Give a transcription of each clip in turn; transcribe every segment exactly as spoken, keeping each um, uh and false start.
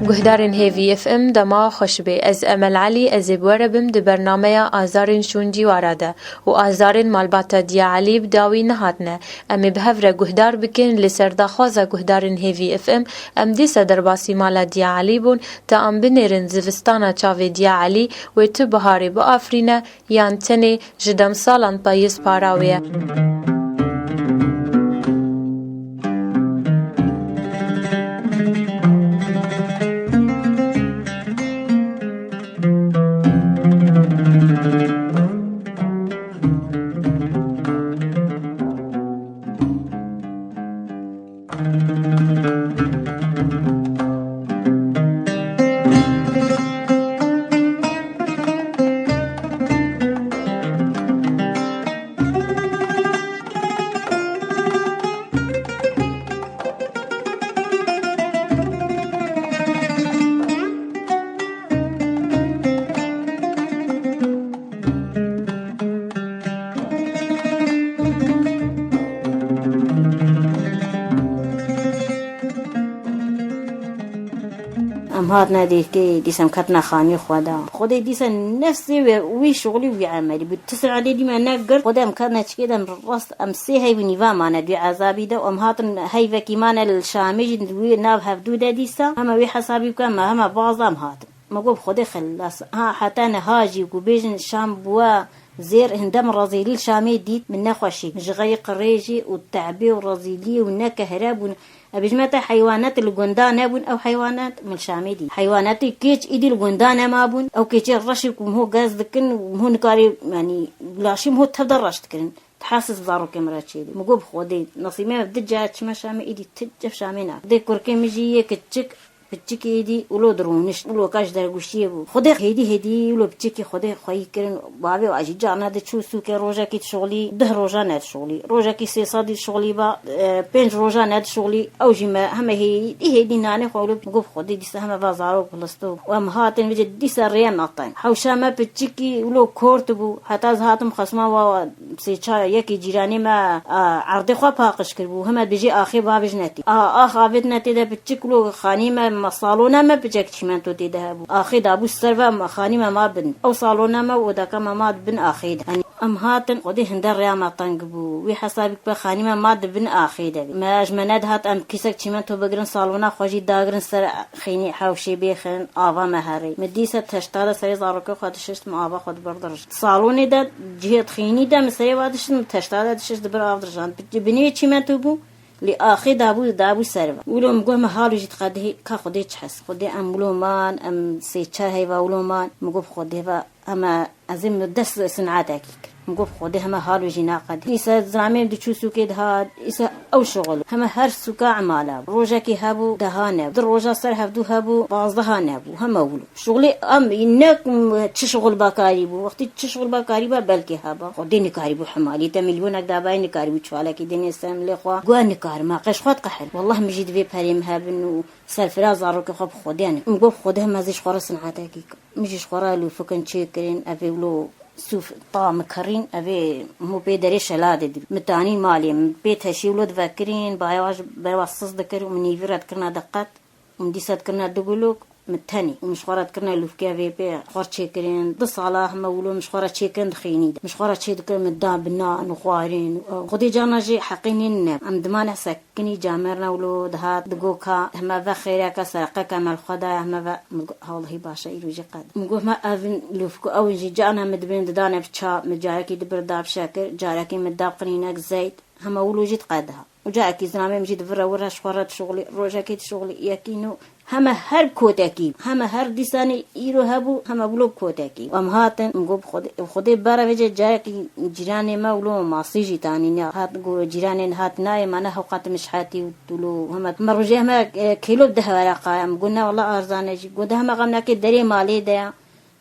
Guhdarên Hêvî F M, dema xweş bê. Ez Emel Elî, ez ê bi we re bim di bernameya Azarên Şûn Cîwara de û azarên malbata Diya Elî bi dawî nehatine. Em ê bi hev re guhdar bikin. Li ser daxwaza guhdarên Hêvî F M, em dîsa derbasî mala Diya Elî bûn, ta em binêrin zivistana çavê Diya Elî, wê tu biharê biafirîne, yan tenê ji demsalan payîz para wê ye. Em hatine dîrkê, dîsa em ketine xanî xwe de. Xwedê dîsa nefsê wê, wî şixulî, wî emelî bû. Ti saetê dî me negirt, Xwedê em ketine çikê de, em rast, em sê heyv û nîva mane di wî ezabî de û em hatin heyvekî mane li Şamê jî di wî nav hevdû de dîsa. Hema wî hesabî bike, me hema baz da em hatin. Me got, "Xwedê xilas." Ha, heta niha jî ku bêjin Şam bûye zêr, hinde min rezîlî li Şamê dît, min nexweşî. Ji xeyê qirêjî û te'bê û rezîliyê û ne kehre bûn. Ez bêjime te heywanat li gunda nebûn, ew heywanat min li Şamê dît. Heywanatê kêç îdî li gunda nemabûn. Ew kêçê reşê ku miho gez dikin, miho nikarê, yanî laşê miho tev de reş dikirin. Ti hesî zarokê min re çêdî. Min got, "Bi Xwedê, nesîbê me di cara çime Şamê, îdî ti cef Şamê nake." Dê kurkê min jî yê kiçik, Piçikê êdî wilo dirûnişt, wilo ka ji dergûşiyê bû. Xwedê hêdî hêdî wilo piçikî Xwedê xweyî kirin, bavê wa jî carna diçû sûkê, rojekî dişixulî, deh roja nedişixulî, rojekî sê sedî dişixulî ba, e, pênc roja nedişixulî, ew jî me heme hêdî hêdî nanê xwe wilo, min got, "Xwedê dîsa heme va zarok bilisto." Û em hatin vêce dîsa rêya me tên. Hewşa me piçikî wilo kort bû, heta ez hatim xesma wa, wa sê çar yekê cîranê me, a, erdê xwe paqij kiribû. Heme dibêjî axê bavêj netî. A, ax avêt netê de piçik lo xanî me, me salona me piçek çîmento tê de hebû. Axê dabû ser ve me xanî me ma bin. Ew salona me û odeka me ma bin axê de. Yanî em hatin Xwedê hinde rêya me teng bû. Wî hesabî be xanî me ma di bin axê de. Me ji me nedihat em kîsek çîmento bigirin salona xwe jî dagirin ser xînî hewşê bêxin, ava me herê. Min dîsa teşta de serê zarokê xwe dişişt, min ava xwe dibir dirişt. Salonê de cihê xînî de min serê wa dişişt, min teşta de dişişt dibir av dirijand. Bi-, binê çîmento bû, lê axê dabû, dabû ser ve. Wilo min got, "Me halo jî diqedihê, ka Xwedê çi hes." Xwedê em wilo man, em sê çar heyva wilo man. Min got, "Xwedê ve heme ez ê min dest sinatekî kir." Min got, "Xwedê heme halo jî naqedî." Îsa zamê diçû sûkê dihat, îsa ew şixul. Heme her sûka emala bû. Rojekê hebû, deha nebû. Di roja ser hevdû hebû, bazdeha nebû. Heme wilo. Şixulê em ne çi şixul bakarî bû. Wextî çi şixul bakarî ba belkî heba. Xwedê nikarî bû hemalî. Te milyonek dabayê nikarî bû çuvalekî dinê ser milê xwe. Guya nikarî ma qeş xwe diqehir. Wallah min jî divê perê min hebin û serfira zarokê xwe bi Xwedê ne. Min got Xwedê heme zî ji xwe re sinatekî kir. Min jî ji xwe re lûfikin çêkirin. Ev ê wilo sûf ta min kerîn. Ev ê hemû pê derê şela de dibî. Min tanî malê min pê teşî wilo divekirîn. Baya wa ji ber wa siz dikir û min nîvî re dikirina diqet. Min dîsa dikirina du gulok, Min tenê. Min ji xwe re dikirine lûfke vê pê, xwe re çêkirin. Du sala heme wilo min ji xwe re çêkirin di xênî de. Min ji xwe re çê dikirin, min da bi nan û xwarin. Xwedê carna jî heqê nê ne. Em dimane sekinî camerna wilo dihat, digo ka heme ve xêreke sereqeke me li xwe daye, heme ve. Min got, "Hewlehî baş e, îro jî qed." Min got, "Me ev in lûfko, ew in jî carna min dibin didane bi ça, min carekî dibir da bi şekir, carekî min da bi qirînek zeyt." Hema wilo jî diqediha. Û carekî zilamê min jî di vir re wir re ji xwe re dişuxulî, rojekê dişuxulî, yekî nû heme her bi kotekî, heme her dîsanê îro hebû, heme wilo bi kotekî. Em hatin, min got, "Bi Xwedê, bi Xwedê bere vê cê carekî cîranê me wilo masî jî tanî ne." Hat, got, "Cîranên hat nayê, me ne hewqat mişhetî û tûlo, heme, heme rojê heme, e, kêlo bi deh wereqa ye." Min got, "Ne wela arzane jî." Got, "De heme xem neke derê malê de ye."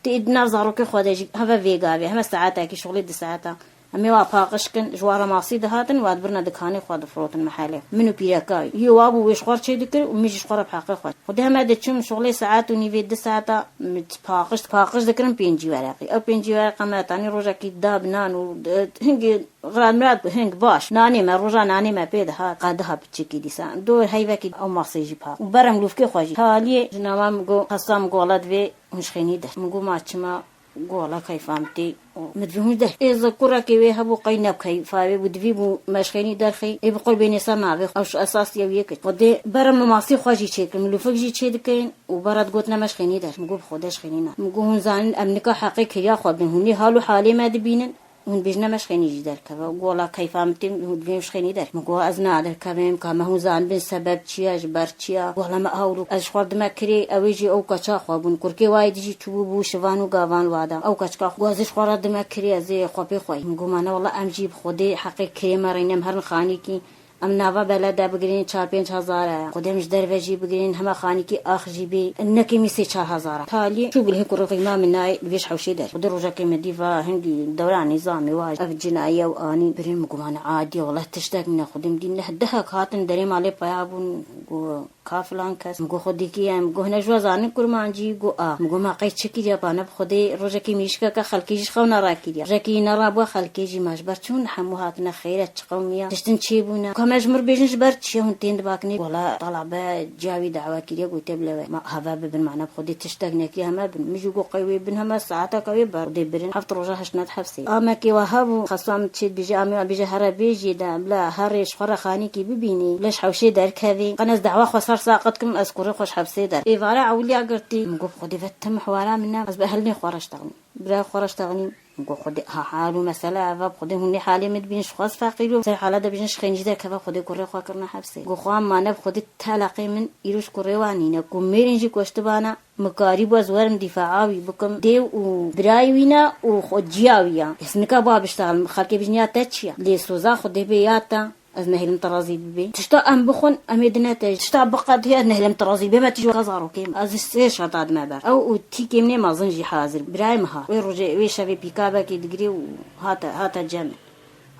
Tê di nav zarokê xwe de jî heve vê gavê, heme saetekî şixulê du saeta. Em ê wa paqij kin, ji wa re masî dihatin, wa dibirine dikanê xwe difirotin mehelê. Min û pîreka wî. Yê wa bû wê ji xwe re çê dikir û min jî ji xwe re bi heqê xwe. Xwedê heme diçûm şixulê saet û nîvê du saeta, min paqij, paqij dikirin pêncî wereqî. Ew pêncî wereqa me tanî rojekî da bi nan û, e, hingî xirat mirat bû, hing baş. Nanê me, roja nanê me pê dihat, qediha piçikî dîsa. Dor heyvekî ew masê jî paq. Û berem lûfkê xwe jî. Taliyê ji nava min got, hesam got, "Wela divê hûn ji xênî der." Min got, "Ma çima?" Got, "Wela keyfa min tê." Min divê hûn der. Ê zi kurekê wê hebû qey ne bi keyfa wê bû, divî bû me ji xênî derxî. Ê bi qurbênê ser navê xwe. Ew ji esas yew yek. Xwedê berem min masî xwe jî çêkir. Min lûfik jî çê dikin û bera digotine me ji xênî der. Min got, "Bi Xwedê ji xênî ne." Min got, "Hûn zanin em nika heqê kiriya xwe bin. Hûn ê hal û halê me dibînin." Hûn bêjine me ji xênî jî derkeve. Got, "Wela keyfa min tê, hûn divê min ji xênî derkeve." Min got, "Ez naderkevim, ka me hûn zanibin sebeb çi ye, ji ber çi ye." Got, "Wela me awro, ez ji xwe re dime kirê, ew ê jî ew keça xwe bûn. Kurkê wayê dijî çûbû bû şivan û gavan wada. Ew keçka xwe, got, ez ê ji xwe re dime kirê, ez ê xwe pê xweyî." Min got, "Ma ne wela em jî bi Xwedê heqê kirê me reynem herin xanîkî." Em nava belede bigirîn çar pênc hezar e. Xwedê em ji derve jî bigirîn, hema xanîkî ax jî bê. Nekê mî sê çar hezar e. Talî çû gulhê kurê xwe ma min nayê li vê ji hewşê der. Xwedê rojekê min dî va hingî dewra nîzamê wa ev cinayê ew anî birîn min got, "Ma ne adî ye, wela tiştek min e." Xwedê min dî neh dehek hatin derê malê peya bûn. Got, "Ka filan kes." Min got, "Xwedî kî ye?" Min got, "Hine ji we zanin kurmancî?" Got, "A." Min got, "Ma qey çi kiriye?" Ba ne bi Xwedê rojekê mîşkeke xelkê jî xewna rakiriye. Rojekî ne rabûye xelkê jî, ma ji ber çi hûn hemû hatine xêr e, çi qewmiya? Tiştin çêbûne. Ka me ji mir bêjin ji ber çi ye hûn tên dibakinê? Wela talabe ciya wî dawa kiriye, gotiye bila we. Ma heve bibin, ma ne bi Xwedê tiştek nekiriye heme bin. Min jî got qey wê bin heme saeteke wê ber Xwedê birin. Heft roja hiştine di hepsê. Amekê we hebû, xeswa min çê dibêje, amê we bêje here bêjê de, bila herê ji xwe re xanîkî bibînî, bila ji hewşê derkevî. Qe ne ez dawa xwe ser saqit kim, ez kurê xwe ji hepsê der. Êvara ewliya girtî. Min got, "Xwedê ve tim hewara min ne, ez bi ehlê xwe re ştexnî." Birayê xwe re ştexnî. Min got, "Xwedê, ha hal û mesele ev e, bi Xwedê hûn nê halê min dibînin, ji xwe ez feqîr im. Ser hala de bijin ji xêncî derkeve, Xwedê kurê xwe kirine hepsê." Got, "Xwe em mane bi Xwedê ti eleqê min îro ji kurê wan nîne, ku mêrên jî kuştibana, min karîbû ez werim dîfaa wî bikim. Dêw û birayê wî ne û xwe ciya wî ya. Ez nika ba biştexelim, xelkê bijin ya te çi ya? Lê soza Xwedê bê ya te." Ez nehêlim te razî bibê. Tişta em bixwin, em ê dine te. Tişta biqediya, nehêlim te razî bê, me tî ji weka zarokê min. Ez ji sê şerta dime ber. Ew û tîkê min ê mezin jî hazir. Birayê min hat. Wê rojê, wê şevê pîkabekê digirê û hate, hate cem min.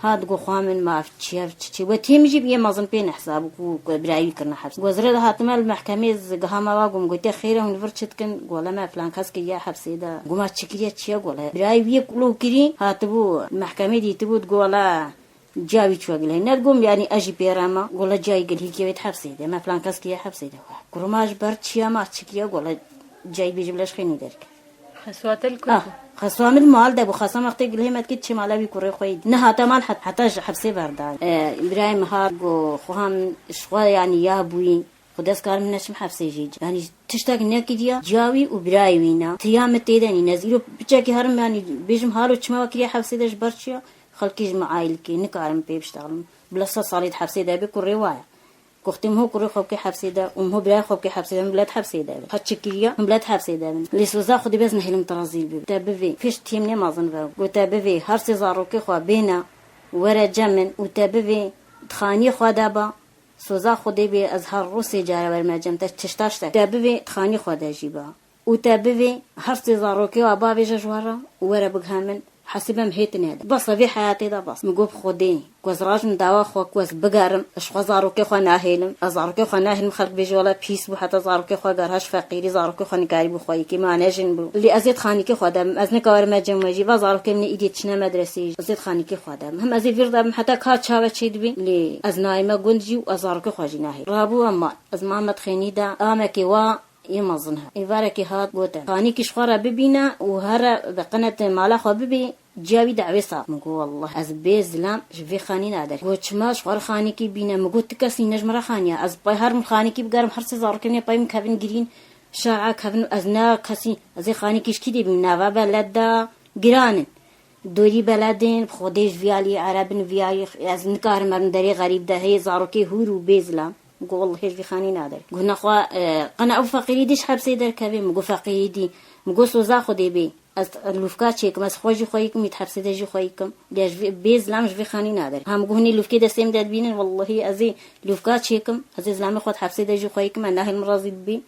Hat got, "Xwa min, ma ev çi ye, ev çi çi?" Wetiyê min jî biyê mezin pê nehsa bû ku, ku birayê wî kirine heps. Got, "Ez rê de hatime li mehkemê, ez gihama wa, got, min gotiye, 'Xêr e, hûn li vir çi dikin?' Got, "Wele me filan kes kiriye hepsê de." Got, "Ma çi kiriye, çi ye?" Got, "Wele birayê wî yê kulo kirî, hatibû mehkemê dîtibû, digot, wele ciya wî çûye gilhê." Nedibû min, yanî ez jî pê re me. Got, "Wele ciya wî gilhî kiriye, wê di hepsê de. Me filan kes kiriye hepsê de." Kurê ma ji ber çi ye, ma çi kiriye? Got, "Wele ciya wî bêje bila ji xênî derke." Xeswa te li kur bû? Ah, xeswa min li mal de bû. Xeswa me wextê gilhê me dikê diçê mala wî kurê xwe yî. Nehate mal het-, heta ji hepsê berdan. E, birayê min hat, got, "Xweha min ji xwe, yanî ya bûyî. Xwedê ez karim neçim hepsê jî." Yanî tiştek nekiriya, ciya wî û birayê wî ne. Tiya min tê de nîne. Ez îro piçekî herim, yanî bêjim halo çima we kiriye hepsê de, ji ber çi ya? Xelkê ji min aîl dike, nikarim pê biştexlim. Bila sed salî di hepsê de bê, kurê wa ye. Goxtê min ho kurê xwe bike hepsê de û min ho birayê xwe bike hepsê de, min bila di hepsê de bin. Qet çi kiriya, min bila di hepsê de bin. Lê soza Xwedê bê, ez nehêlim te razî bibim. Te bivê, pêş tîmnê mezin ve. Got, "Te bivê, her sê zarokê xwe bêne, were cem min û te bivê, di xaniyê xwe de ba." Soza Xwedê bê, ez her rû sê care werime cem te, tişta ji te. Te bivê, di xanî xwe de jî ba. Û te bivê, her sê zarokê wa bavêje ji we re û were bigihe min, hesîbe min hê tine de. Bes e, vê heyatê de bes. Min got, "Bi Xwedê, ku ez rajim dawa xwe, ku ez bigerim, ji xwe zarokê xwe nahêlim. Ez zarokê xwe nahêlim, xelk bêje, wela pîs bû, heta zarokê xwe geriha ji feqîrî, zarokê xwe nikarîbû xwe yekê mane jin bû. Lê ez ê di xanîkê xwe de bim, ez nika werime cem we jî, va zarokê min ê îdî çine medresê jî, ez ê di xanîkê xwe de bim. Him ez ê vîr de bim, heta ka çawe çê dibê, lê ez nayême gund jî û ez zarokê xwe jî nahêlim." Rabû em mal. Ez mame di xênî de, amekê wa Ê mezin hat. Êvarekî hat gote, "Xanîkî ji xwe re bibîne û here bi qinetê mala xwe bibî, ciya wî dawê sax." Min got, "Wallah, ez bê zilam ji vê xanî naderim." Got, "Çima ji xwe re xanîkî bîne?" Min got, "Ti kesî ne ji min re xaniya. Ez pay her min xanîkî bigerim, her sê zarokê min pay min kevin girîn, şer'a kevin, ez ne kesî, ez ê xanîkî ji kî dê bînim? Nava beled de giran in. Dorî beledên, xwedê ji viyalî, erebin viyalî, ez nikarim merim derê xerîb de, hê zarokê hûr û bê zilam." Got, "Wallahî ji vî xanî naderim." Got, "Nexwe, e, qene ew feqîrî dî ji hepsê derkevê?" Min got, "Feqîrî dî." Min got, "Soza Xwedê bê. Ez lûfka çêkim, ez xwe jî xweyî kim, wî di hepsê de jî xweyî kim. Lê ji vê, bê zilam ji vî xanî naderim." Ha, min got, "Hûnê lûfkê destê min de dibînin, wallahî ez ê lûfka çêkim, ez ê zilamê xwe di hepsê de jî xweyî kim, ez nahêl min razî bibî.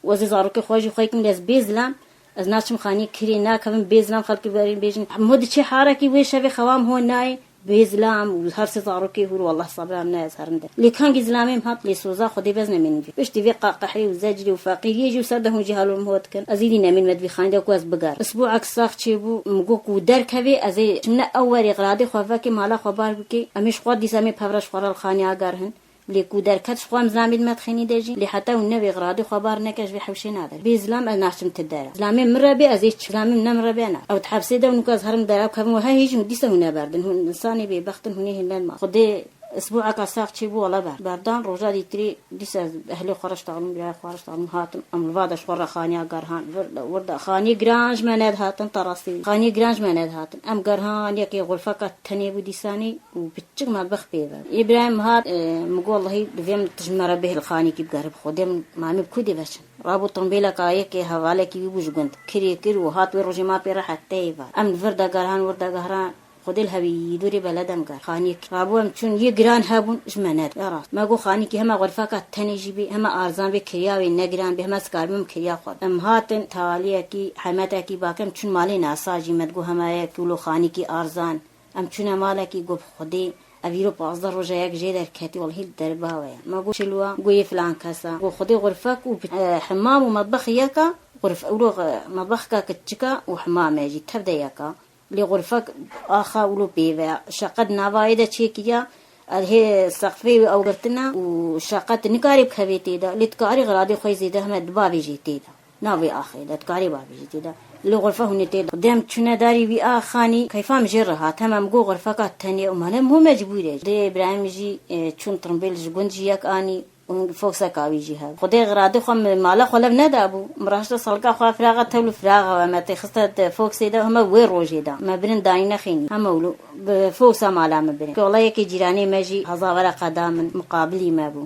Û ez ê zarokê xwe jî xweyî kim, lê ez bê zilam, ez naçim xanî kirê, nakevim bê zilam xelkê berîn bêjin. Mo diçê harekî wê şevê xewa min ho nayê, bê zilam û her sê zarokê hûr, wallah sebra min ne ez herim de. Lê kangî zilamê min hat, lê soza Xwedê bez nemênin vê. Piştî vê qaqehê û zecrê û feqîriyê jî û ser de hûn jî halo min ho dikin. Ez îdî nemîn me di vî xanî de ku ez bigerim. Isbû'ek sax çêbû, min got ku derkevê, ez ê çimne ew werê xiradê xwe vekê, mala xwe bar bikê. Em ê ji xwe dîsa em ê pevre ji xwe re li xanî agerhin. Lê ku derket ji xwe em zilamê di me dixênî de jî, lê heta hûn nevê xiradê xwe bar neke ji vê hewşê naderin. Bê zilam ez naçim ti dera. Zilamê min re bê ez ê çi, zilamê min ne min re bê na. Ew di hepsê de û nûka ez herim dera kevin û he hêjin û dîsa hûn neberdin. Hûn insanê bêbext in, hûn ê hêl nedin. Xwedê isbû'eka sax çêbû wala ber. Berdan roja dîtirî dîsa ez ehlê xwe re ji taxlin, birayê xwe re ji taxlin hatin. Em li va de ji xwe re xaniya gerhan. Vir de, wir de. Xanî giran ji me nedihatin, te rastî. Xanî giran ji me nedihatin. Em gerhan yekê xurfeka tenê bû dîsanî. û piçik matbex pê ve. Îbrahîm hat, e, min got, "Wellehî divê min tu ji me re bihêl xanîkî bigerî bi Xwedê, min mamê bi ku dê veçin?" Rabû tombêleka yekê hevalekî wî bû ji gund. Kirê kir û hat wê rojê ma pê re heta êvar. Em li vir de gerihan, wir de gerihan. Xwedê li hevî yî dûrê beled em ger. Xanîk. Rabû em çûn, yê giran hebûn, ji me ned. Ya rast. Me got, "Xanîkî hema xurfeka tenê jî bê, hema arzan bê, kirya wê ne giran bê, hema ez karibim kirya xwe." Em hatin, taliyekî, hemetekî bakim, çûn malê nasa jî, me digot, "Hema yek kîlo xanîkî arzan." Em çûne malekî, got, "Bi Xwedê, ev îro pazdeh roj e yek jê derketî, welhî li derba we ye." Me got, "Çi li we?" Got, "Yê filan kesa." Got, "Xwedê xurfek û, e, hemam û metbex yek e, xurf-, wilo, e, metbexka kiçik e û hemam e jî, tev de yek e. Lê xurfek axa wilo pê ve ye. Şeqet nava yê de çêkiriya, e, hê seqfê wê ew girtine û şeqet nikarê bikevê tê de. Lê dikarî xiradê xwe yê zêde heme di bavê jê tê de." Navê axê de, dikarê bavê jî tê de. Li xurfe hûnê tê de. Dem çûne darî wî axanî, keyfa min jê re hat. Hema min got xurfeka tenê û mane min mecbûr e. Dê Îbrahîm jî, e, çûn tirmbêl ji gund jî yek anî û fokseka wî jî hebû. Xwedê xiradê xwe min mala xwe lev nedabû. Min raşte salika xwe firaxa tewl û firaxa we me tê xiste di foksê de hema wê rojê de. Me birin dayî nexênî. Hema wilo bi foksa mala min birin. Wela yekê cîranê me jî hezavera qeda min, muqabilî me bû.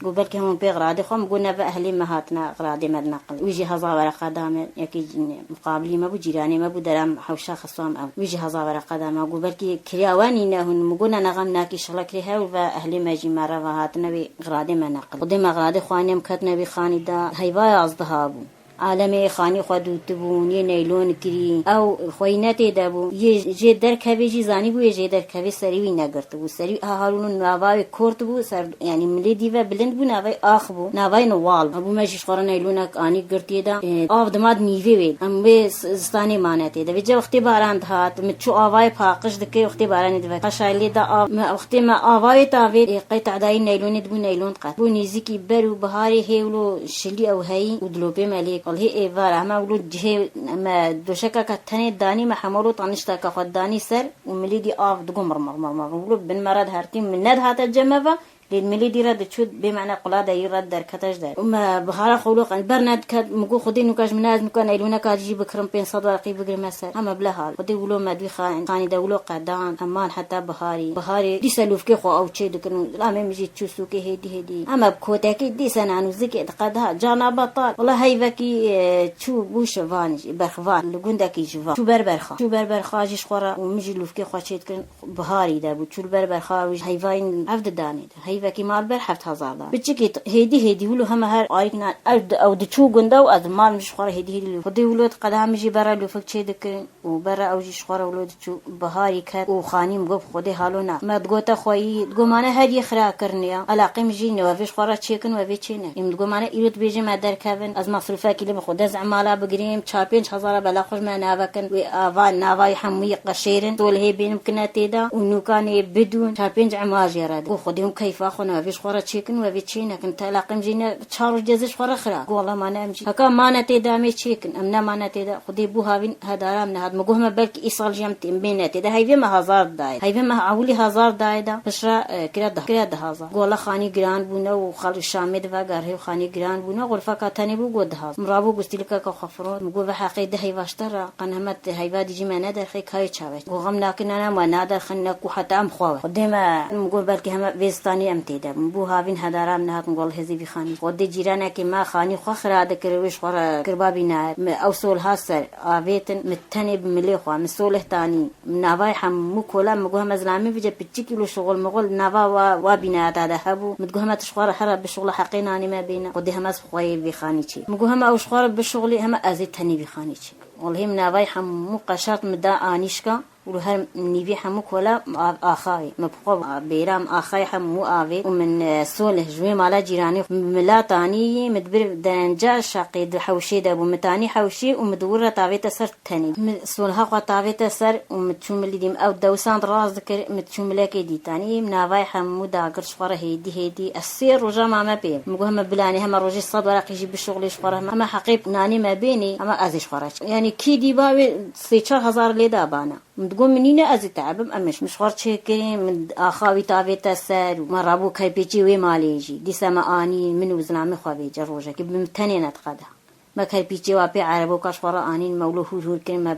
Got, "Belkî hemû pê xiradê xwe." Min got, "Neve ehlê me hatine xiradê me dineqil." Wî jî heza wereqa da me, yekî cî-, muqabilî me bû, cîranê me bû, deram hewşa xisam ew. Wî jî heza wereqa da me. Got, "Belkî kiriya we nîne hûn." Min got, "Ne, ne xem nakî, şixle kirê hewl ve ehlê me jî me re ve hatine wê xiradê me neqil." Xwedê me xiradê xwe anî em ketine wî xanî de, heyva yazdeha bû. Alemê xanî xwe dûtibûn, yê neylon kirî. Ew xweyî ne tê de bû. Yê jê derkevê jî zanîbû, yê jê derkevê serî wî negirtibû. Serî ha halûn nava wê kort bû, ser, yanî milê dî ve bilind bû, navê ax bû. Navayê niwal bû. Hebû me jî ji xwe re neylonek anî girtiyê de. E, av dima di nîvê wê. Em wê s-, zistanê mane tê de. Vêce wextê baran dihat, min çû avayê paqij dike, wextê baranê dive. Qaşayê lê de av, me, wextê me avayê tavê, e, qey tadayî neylonê dibû neylon diqet. Bû nêzîkî ber û biharê hê wilo şilî ew heyî û dilopê me lê. Wellehî êvar e, hema wilo cihê me doşekeke tenê danî me hema wilo tanişteke xwe danî ser û milî dî av digo mir mir mir mir. Wilo bin me re dihertî, min nedihate cem me ve, lê milî dî re diçû bê mane qula de yî re derkete ji der. Û me bihara xwe wilo qen ber nediket, min got, "Xwedê nûka ji min ez nûka neyloneka jî bikirim, pênc sed werqî bigirime ser." Hema bila hal. Xwedê wilo me dû xan-, xanî de wilo qedan, heman heta biharî. Biharê dîsa lûfkê xwe ew çê dikin û zilamê min jî çû sûkê hêdî hêdî. Hema bi kotekî dîsa nanûzikê diqeda cana betal. Wela heyvekî, e, çû bû şivan jî, berxvan, li gundekî ji van. Çû ber berxa. Çû ber berxa jî ji xwe re û min jî lûfkê xwe çê dikin. Biharî de bû. Çû li ber berxa wî heyvayîn ev didanê de. Heyvekî mal ber heft hezar da. Piçikî t-, hêdî hêdî wilo heme her arîk na-, ew di-, ew diçû gunda û ez mal min ji xwe re hêdî hêdî lû. Xwedê wilo diqeda min jî bera lûfik çê dikin. Û bera ew jî ji xwe re wilo diçû, biharî ket û xanî min got, "Xwedê halo na." Me digote xweyî, digo mane her yê xira kirine ya. Elaqê min jî ne, wevê ji xwe re çêkin, wevê çê ne. Ê min digo mane îro dibêje me derkevin, ez mesrûfekî li min xwe dest emala bigirêm, çar pênc hezara bela xwe ji me nave kin, wê ava, navayî hemûyî qeşêrin, solhê bênim kine tê de û nûkanê bidûn, çar pênc ema jê re de. Û Xwedê hûn keyfa Ba xwe ne, vê ji xwe re çêkin, we vê çê nekin. Te eleqem jî ne, çar roj cezê ji xwe re xira. Got, "Wela ma ne em jî." Heka mane tê de em ê çêkin. Em ne mane tê de. Xwedê bû havîn hedara em nehat. Min got, "Heme belkî îsal jî em tê, em bêne tê de." Heyvê me hazar dayê. Heyvê me ewilî hazar dayê de. Piştre, e, kire deh, kire deh hazar. Got, "Wela xanî giran bûne û xelk Şamê divegerhe û xanî giran bûne." Got, "Feka tenê bû got deh hazar." Min rabû gustîlikeke xwe firot. Min got, "Ve heqê deh heyva ji te re. Qe heme heyva dî jî me nederxê, kayê çawe?" Got, "Xem nakin, ne, ne, me naderxin, ne ku heta em xwe we." Xwedê me, min got, "Belkî heme vê zistanî em tê de." Min bû havîn hedara em nehat, min got, "Hêzî vî xanî." Xwedê cîranekê me xanî xwe xira dikir, wê ji xwe re kirba bîne. Min ew sol ha ser avêtin, min tenê bi milê xwe, min solih tanî. Min navayê hemû kola, min got, "Heme zilamê vêce piçik îlo şixul mixul nava wa, wa bînayeta de hebû." Min digot, "Heme tu ji xwe re here bişixule heqê nanê me bêne." Xwedê heme ez bi xwe yê vê xanî çê. Min got, "Heme ew ji xwe re bişixulê, heme ez ê tenê vî xanî çê." Wellehî min navayê hemû qeşert min da anîşka û li her nîvî hemû kola av-, axayê. Min bi xwe bêra min axayê hemû avê û min, e, solih ji wê mala cîranê xwe min mila tanî, min di bir derenca şeqê di hewşê de bû. Min tanî hewşê û min di wir re tavête ser tenê. Min solha xwe tavête ser û min çû milî dîm. Ew dewisan rast dikir, min çû milekê dî tanî. Min navayê hemû dagir ji xwe re hêdî hêdî. Ez sê roja mame pê. Min got, "Heme bilanê, heme rojê sed wereqî jî bişuxlê ji xwe re, heme heqê nanê me bênê, heme ez ê ji xwe re çi." Yanî kî dîba wê sê çar hezar lê da bana. Min digot, "Min nîne, ez ê teebim, em ê ji min ji xwe re çêkirîn." Min axa wî tavête ser û me rabû kerpêçî wê malê jî. Dîsa me anî, min û zilamê xwe vêce rojekê bi min tenê nediqeda. Me kerpîçê wa pê ereboka ji xwe re anîn, me wilo hûr hûr kirin, me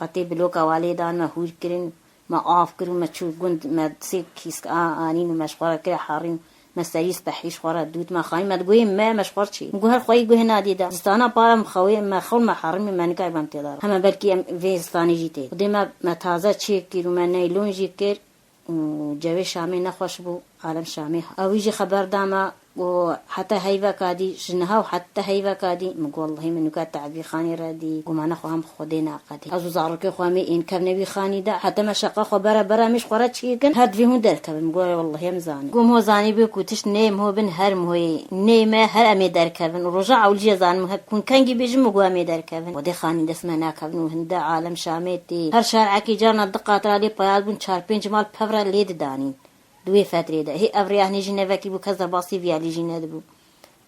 qetê bloka wa lê dan, me hûr kirin, me av kir û me çû gund, me sê kîsk a anîn û me ji xwe re kire herî û me serî spehî ji xwe re dût, me xanî, me digoyê me, me ji xwe re çê. Min got, "Her xweyî guhê nadî de." Zistana para min xewê, me xew me herimî, me nikay bam tê de. Heme belkî em vê zistanê jî tê. Xwedê me, me taze çê kir û me neylon jî kir. Û cewê Şamê nexweş bû, alem Şamê. Ew jî xeber da me û heta heyveka dî, ji niha û heta heyveka dî, min got, "Wellehî min nûka te'bî xanî re dî, gumane xwe hem Xwedê naqedî." Ez û zarokê xwe em ê ên kevne wî xanî de, heta me şeqa xwe bere bere em ê ji xwe re çêkin, her divê hûn derkevin. Min got, "Wellehî em zanî." Got, "Min ho zanî bê ku tişt nê, min ho bin her min ho yê. Nê me her em ê derkevin." Û roja ewlî jê zanim, he, ku kengî bêjim, min got, "Em ê derkevin." Xwedê xanî dest me nakevin û hinde alem Şamê tê. Her şarekî carna du qatra lê peyal bûn, çar pênc mal pevre lê didanîn. Di wê fetrê de hê ev rêya hinê jî nevekî bû, kes derbasî vî alî jî nedibû.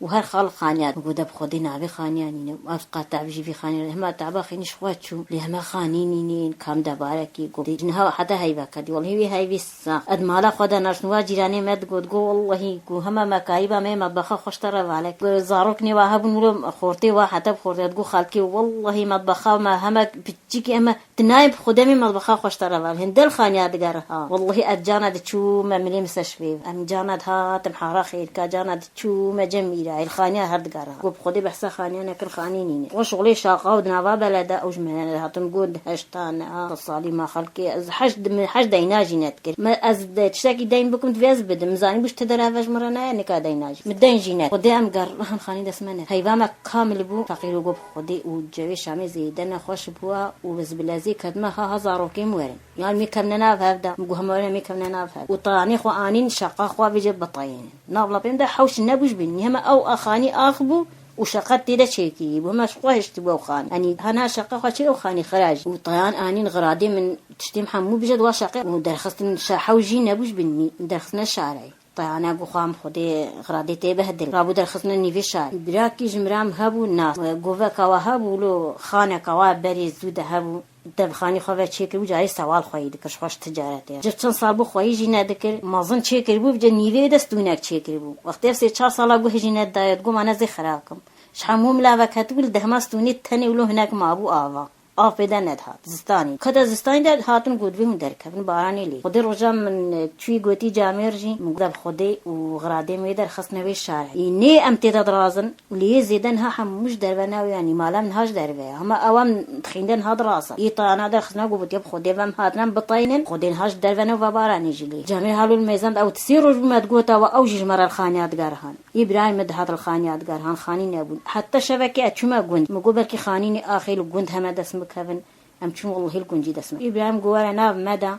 Û her xal xaniya, min got, "De bi Xwedê navê xaniya nîne." Ev qata jî vî xaniya, hema teba xênî ji xwe çû. Lê hema xanî nînên, kam debarekî got. Niha heta heyveka dî. Wellehî wê heyvê sax. Ed mala xwe de naştin, wa cîranê me digot, got, "Wellehî ku hema me kayîba me yê metbexa xwe ji te re valek." Zarok nê wa hebûn, wilo xortê wa heta bi xortê digot, "Xalkê, wellehî metbexa me heme piçikî heme." Tu nayê bi Xwedê em ê metbexa xwe ji te re ve. Hindel xaniya digere ha. Wellehî ez cana diçû me milê min ser şivê. Em cana dihat, em hara xêrka cana diçû me cem mîra. Hêl xaniya her digere ha. Got bi Xwedê behsa xaniya nekin, xanî nîne. Xwe şixulê şaqa û di nava belede ew ji me re hatin got di heştan ha. Salî ma xelkê ez heşt, min heşt deyna jî nedikir. Me ez de tiştekî deyn bikim divê ez bidim. Min zanî bû ji ti dereve ji min re nayê nika deyna jî. Min deyn jî ne. Xwedê em ger han xanî dest me ne. Heyva me kamil bû. Feqîr û got Xwedê û cewê Şamê zêde nexweş bûa û ez bi lezê ketime ha, ha zarokê min werin. Yan mê kevne nav hev de, min got hema werin mê kevne nav hev. Û tayanê xwe anîn şeqa xwe vêce biteyînin. Nav lapên de hewş nebû ji bîn. Hema ew a xanî ax bû û şeqa tê de çêkirî bû. Hema ji xwe hiştî bû ew xanî. Yanî hana şeqa xwe çê ew xanî xira jî. Û tayan anîn xiradê min tiştê min hemû bije di wa şeqê û derxistin şe-, hew jî nebû ji bîn derxistine şareyê. Tayane got, "Xwam Xwedê xiradê tê behdil." Rabû derxistine nîvê şar. Birakî ji mira min hebû nas. Goveka wa hebû, lo xaneka wa berê zû de hebû. Devxanî xwe ve çêkiribû, carê sewal xweyî dikir, ji xwe ji ticaretê. Ji çend sal bû xweyî jî nedikir. Mezin çêkiribû, bi nîvê de stûnek çêkiribû. Wextê ev sê çar sala guh jî nedaye, digot, "Ma ne zê xira kim." Ji hemû mila ve ketibû, li dehma stûnê tenê wilo hinek mabû ava. Av pê de nedihat. Zistanê. Kete zistanê de hatin got, "Vê hûn derkevin, baranê lê." Xwedê roja min, e, çûyî gotî camêr jî, min got, "Bi Xwedê û xiradê min wê derxistine wê şarê. Ê nê em tê de dirazin, lê yê zêde niha hemû ji derve ne, yanî mala min niha ji derve ye. Hema ew em dixînde niha dirazin." Ê tayana derxistine got, "Bi Xwedê ve em hatine em biteynin, Xwedê niha ji derve ne ve baranê jî lê." Camêr halo li mêzan de ew sê roj bû me digota we ew jî ji me re li xaniya digerihan. Îbrahîm min dihat li xaniya digerhan, xanî nebûn. Heta şevekê ez çûme gund. Min got, "Belkî xanî nî axê li gund heme dest bikevin." Em çûn, wellehî li gund jî dest me. Îbrahîm got, "Were nav me de."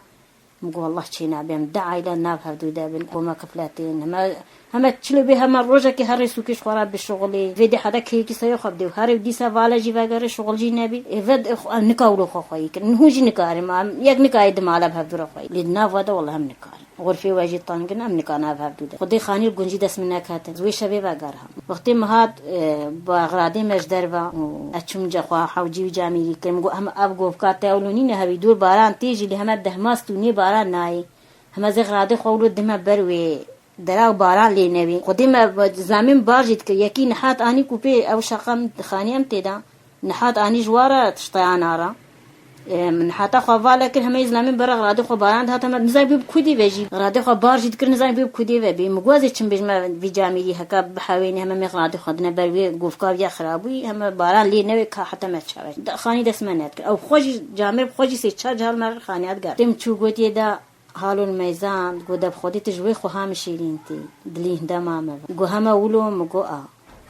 Min got, "Wallah çê nabe, em du aîle nav hevdû de bin, koma kifletên. Heme, heme çilo bê, heme rojekê herê sûkê ji xwe re bişuxulê. Vê dê hede keyekî serê xwe bidê û herê dîsa vale jî vegerê şuxul jî nebî. Ê ve em nika wilo xwe xweyî kirin. Hûn jî nikarin, em yek nikayê di mala bi hevdû re xweyî. Lê di nav we de wallah em nikarin." Xurfê we jî teng in, em nikane ev hevdû de. Xwedê xanî li gunjî dest min neketin. Wê şevê vegerha. Wextê min hat, e, bi xiradê me ji derve û ez çûm ca xwe hewcî wî camîrî kir. Min got, hem ev govka te ewlo nîne hevî dûr baran tê jî lê heme dehma stûnê baran nayê. Heme zê xiradê xwe wilo dime ber wê dera û baran lê newê. Xwedê me zilamê min bar jî dikir. Yekî nihat anî ku pê ew şeqa min xanî em tê de. Nihat anî ji wa re tişteyan a re. E, min nihata xwe vale kir, hemê zilamê min bera xiradê xwe baran dihat, heme nizanî bû bi kudê ve jî. Xiradê xwe bar jî dikir, nizanî bû bi kudê ve bê. Min got ez ê çim bêjme vî camîrî heka bihewênî, heme mê xiradê xwe dine ber wê govka ya xirabûyî, heme baran lê newê ka heta me çawe. De xanî dest me nedikir. Ew xwe jî camêr bi xwe jî sê çar cihal me xaniya diger. Têm çû gotiye de Halon meyzand, got, de bi Xwedê tu ji wê xweha min şîrîn tî, dilî hinde ma me ve. Got, heme wilo? Min got, a.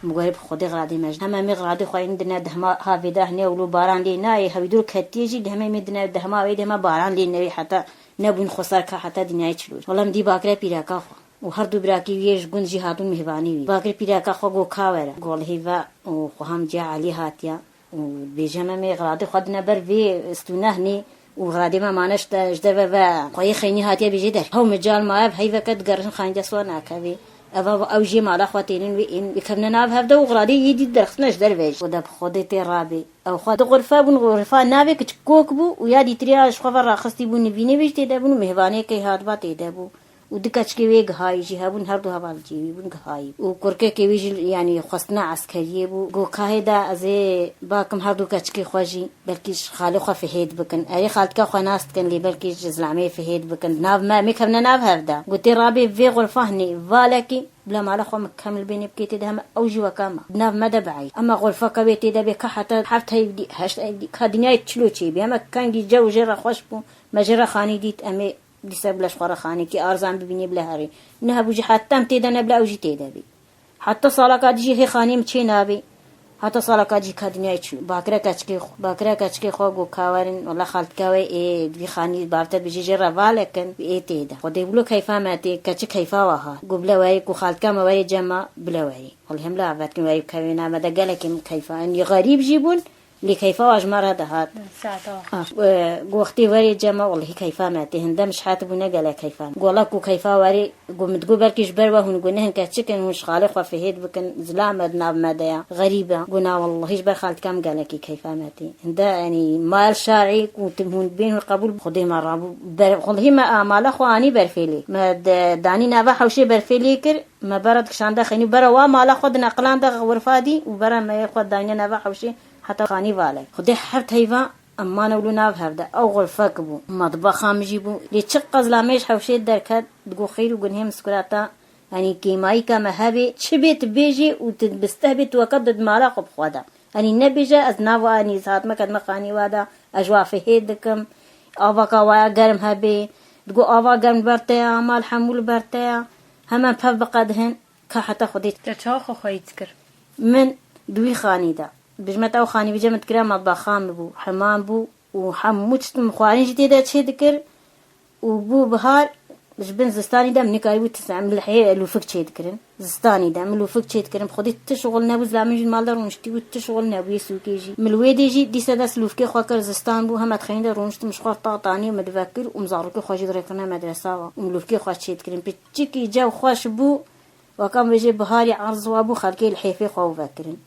Min got, bi Xwedê xiradê me jî. Heme mê xiradê xwe yên dine dehma ha vêda hine wilo baran lê nayê, hewî dûr ketiye jî, lê heme mê dine dehma wê dê heme baran lê newê heta nebûn xwesar ka heta dinyayê çilo. Wela min dî bakire pîreka xwe. Û her du birakî wî yê ji gund jî hatûn mêvanî wî. Bakir pîreka xwe got, ka were. Got, lihê ve û xweha min ciya Elî hatiye. Û dibêje, me mê xiradê xwe dine ber vê stûne hinê û xiradê me mane ji te, ji derve ve xweyê xeynî hatiye bêjê der. Hew mical ma ev heyveke digerin xanî dest wan nakevê. Ev, ev, ew jê mala xwe tênin wê ên, wê kevne nav hevde û xiradê yê dî derxistine ji derve jî. Û de bi Xwedê tê rabê. Ew xwe di xurfe bûn, xurfa navê kiçik kok bû û ya dîtiriya ji xwe ve raxistî bû, nivînê wê jî têde bûn û mêhvanê key hatba têde bû. Û du keçikê wê gihayî jî hebûn, her du hevalciyê wî bûn gihayî. Û kurkekê wî jî, yanî, xwestina eskeriyê bû. Got, kahê de ez ê bakim her du keçikê xwe jî, belkî ji xalê xwe fihêt bikin. Erê, xaltika xwe nas dikin, lê belkî ji zilamê fihêt bikin. Nav me, em ê kevne nav hevde. Got, tê rabê vê xurfa hinê, valekî, bila mala xwe min kemil bênê bikê tê de, heme ew jî weka me. Di nav me de bieyb. Ema xurfeke wê tê de bê, ka heta heft heyv dî, heşt heyv dî, ka dinyayê çilo çêbî. Heme kengî cew jê re xweş bû, me jê re xanî dît, em ê Dîsa bila ji xwe re xanîkî arzan bibînê bila herî. Nehebû jî heta em tê de ne bila ew jî tê de bî. Heta salaka dî jî hê xanî min çê nabî. Heta salaka dî jî ka dinyayê çû. Bakire keçikê xwe, bakire keçikê xwe got, ka werin, wela xaltika we ê di vî xanî bavte bêjê jê re vale kin, ê tê de. Xwedê wilo keyfa me tê, keçik keyfa we hat. Got, bila werê, ku xaltika me werê cema, bila werê. Wela him la vet kin werê kevê na me de gelekî min keyfa. Em yê xerîb jî bûn. Lê keyfa wa ji me re dihat. Saeta wa. Ah, e, got, wextê werê cema, wellehî keyfa me tê. Hinde min şihet bû, ne gelek keyfa me. Got, wela ku keyfa werê, got, min digot belkî ji ber we hûn got, ne hin keçik in, hûn ji xalê xwe fihêt bikin, zilam e di nav me de ya, xerîb e. Got, na wellehî ji ber xaltika min gelekî keyfa me tê. Hinde, yanî, mal şerî ku tim hûn bên hûn qebûl, Xwedê me rabû. Ber, wellehî me a mala xwe anî berfê lê. Me de, danî nava hewşê berfê lê kir. Me bera dikişande xeynî, bera wa mala xwe dineqilande xurfa dî û bera me yê xwe dayne nava hewşê heta xanî valek. Xwedê heft heyva em mane wilo nav hevde. Ew xurfek bû. Matbaxa min jî bû. Lê çiqas zilamê ji hewşê derket, digo xeyr û gunhê min sikurata, yanî kêmayîka me hebê, çi bê tu bêjê û tu bi steh bê tu weke di mala xwe bi xwe de. Yanî nebêje ez nava, yanî ez hatime kedime xanî wa de, ez ji wa fihêt dikim. Avaka waya germ hebê. Digo ava germ li ber te ya, mal hemû li ber te ya. Hemen pev biqedihin, ka heta Xwedê. Te çawa xwe xweyî dikir? Min di wî xanî de. Bijmet ew xanî bije min dikira matbaxa min bû, hemam bû û hemû tişt min xwarin jî tê de çê dikir û bû bihar ji bin zistanî de min nikarîbû tişt, em li hê lûfik çê dikirin. Zistanî de min lûfik çê dikirin. Xwedê ti şixul nebû, zilamê min jî mal de rûniştî bû, ti şixul nebû yê sûkê jî. Min li wê dê jî dîsa dest lûfkê xwe kir, zistan bû, heme dixeyîn de rûniştim, ji xwe tax danî min divekir û min zarokê xwe jî dirêkirine medresa wa û min lûfkê xwe çê dikirin. Piçikî cew xweş bû. Weka min bêjê biharî erz wa bû, xelkê li hêfê xwe û vekirin.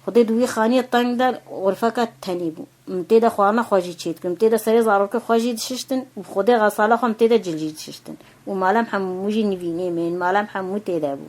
Xwedê di wî xaniyê teng de xurfeke tenê bû. Min tê de xwarina xwe jî çêdikirin. Min tê de serê zarokê xwe jî dişiştin û Xwedê xesala xwe min tê de cil jî dişiştin. Û malem hemû jî nivînê min, malem hemû tê de bû.